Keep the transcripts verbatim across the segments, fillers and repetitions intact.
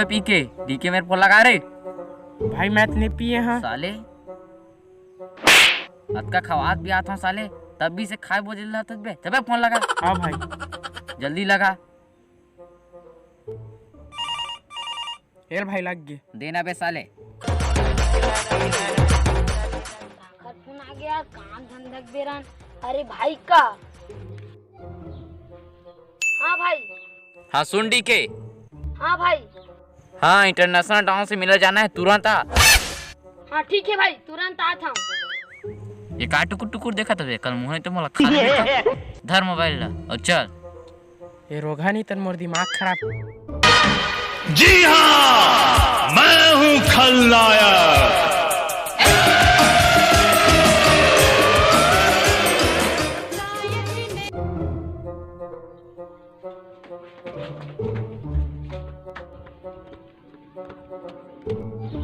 पी के, डी के मेर फोन लगा रे। भाई, मैं तो नहीं पिए हाँ। साले, अतका खवात पियात हूँ साले, तभी से खाए बोझ ले रहत बे। चबे फोन लगा। हाँ भाई। जल्दी लगा। हेल भाई, लग गे। देना बे साले। आखर फोन आ गया, काम धंधा के बेरा न। अरे भाई का? हाँ भाई। हाँ सुन डी के। हाँ भाई। हाँ, इंटरनेशनल टाउन से मिले जाना है, तुरंत आ। हाँ ठीक है भाई, तुरंत आत हूँ। ये का टुकुर टुकुर देखत हवे? कल मुँह तो मोला खा ले। धर मोबाइल ला और चल। ये रोगहा नहीं तन मोर दिमाग खराब। जी हाँ, मैं हूँ खलनायक।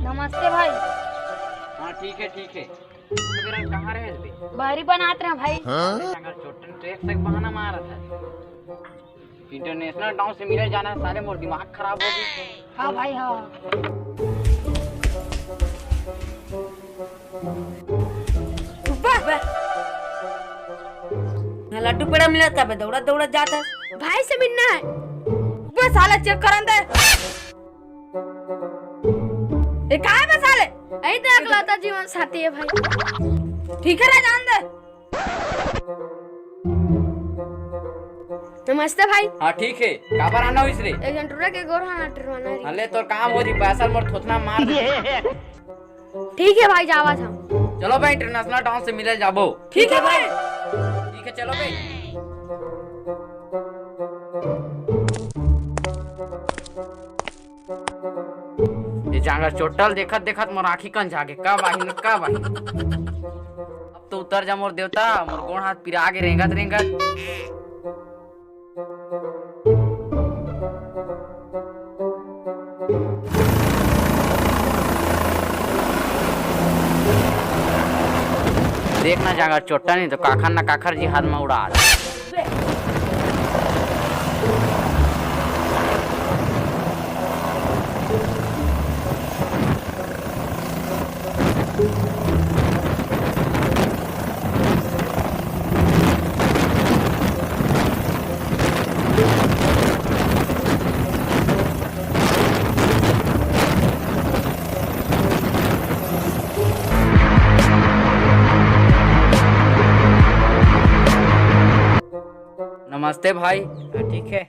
नमस्ते भाई। हाँ ठीक है, ठीक है। तो बेरा कहाँ रहे बे? बहरी बनात रहे भाई। अरे, अगर चोटन ट्रैक से बहाना मारा था। इंटरनेशनल टाउन से मिले जाना है, साले मोर दिमाग खराब हो गई। हाँ भाई, हाँ। ऊपर। यहाँ लड्डू पेड़ा मिला था, बे दौड़ा दौड़ा जाता। भाई से मिलना है। ऊपर साला चेक करन दे। ए, काय बे साले? यही तो अकलौता जीवन साथी है भाई। ठीक है रे, जान दे। नमस्ते भाई। हाँ ठीक है, काबर आना होइस रे? एक जन टुरा के गोर हाथ टुरवाना रही। हले तोर काम हो जी, पैसा मोर थोथना मार दे। ठीक है भाई, जावा था। चलो भाई, इंटरनेशनल टाउन से मिले जाबो। ठीक है भाई। ठीक है, चलो भाई। ये जांगर चोटल देखत देखत मोर आँखी कंझा गे। कब आही न कब आही। अब तो उतर जा मोर देवता, मोर गोड़ हाथ पिरा गे रेंगत रेंगत। देख ना जांगर चोट्टा नहीं तो काखर ना काखर जी हाथ में उड़ा दे। नमस्ते भाई। हाँ, ठीक है।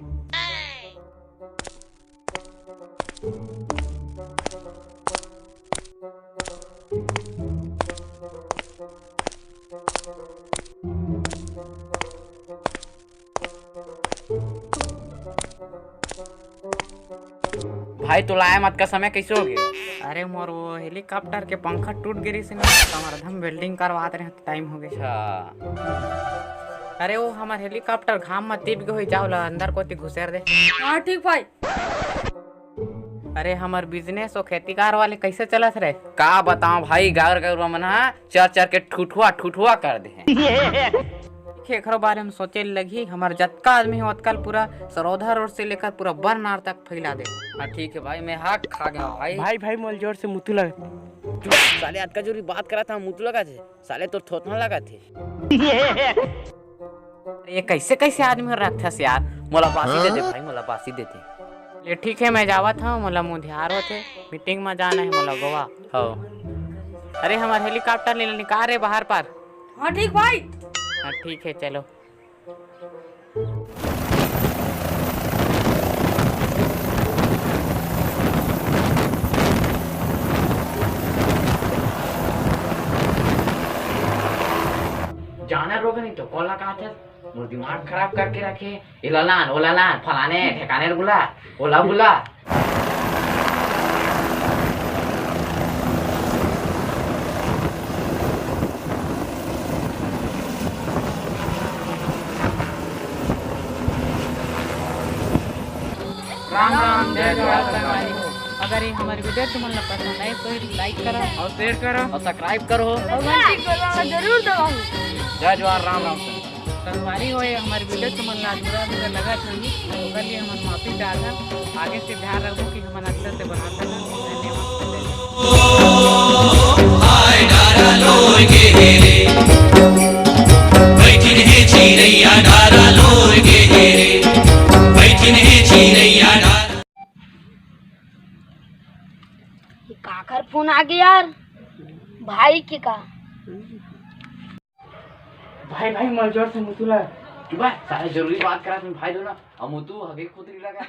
भाई, तोला आए म अतका समय कैसे हो गया? अरे, मोर वो हेलीकॉप्टर के पंखा टूट गे रहिस ना, त हमर अधम वेल्डिंग करवात रहे, त टाइम हो गया। अच्छा। अरे, वो हमर हेलीकॉप्टर घाम म तिप गे होई, जाओ ला अंदर कोती घुसेर दे। हाँ, ठीक भाई। अरे, हमर बिजनेस अउ खेती कार वाले कैसे चलत रे? का बताओ भाई, गाँव गरुवा मन ह चर चर के ठुठुआ ठुठुआ कर दे हे। एखरो बारे में सोचे लगही, हमर जतका आदमी हे ओतका ल पूरा सरौधा रोड से लेकर पूरा बरनार तक फैला दे। हाँ ठीक है भाई, मैं हाक खा गया भाई। भाई, भाई, मोल जोर से मुतू लग। चुप साले, अतका जोरी बात करा था, मुतू लगा थे। साले तोर थोथना लगा थे। ये कैसे कैसे आदमी रखथस यार? मोला बासी दे दे भाई, मोला बासी दे दे। ले ठीक है, मैं जावत हूँ, मोला मुधियार होथे, मीटिंग में जाना है मोला गोवा। हो। अरे हमार हेलीकॉप्टर ले निकाल रे बाहर पर। हाँ ठीक भाई। हाँ ठीक है, चलो। जाना रोग नहीं तो कोला कहा था। मोर दिमाग खराब करके रखे। ए ललान, ओ ललान, फलाने ठेकाने ल बुला, ओला बुला। राम राम, जय जोहार संगवारी हो। अगर ये हमारी वीडियो तुमन ला पसंद आए तो लाइक करो और शेयर करो और सब्सक्राइब करो और घंटी को जरूर दबाओ। जय जोहार, राम राम संगवारी। संगवारी हो, ये हमारी वीडियो तुमन ला अधूरा अधूरा लगत होही, ओकर लिए हमन माफी चाहत हन। आगे से ध्यान रखबो कि हमन अच्छा से यार, फोन आ गया यार, भाई के का। भाई, भाई, मल जोर से मुतू ला। चुप है, सारे जरूरी बात करा तुम भाई दो ना। अब मुतू हगे खुद नहीं लगा।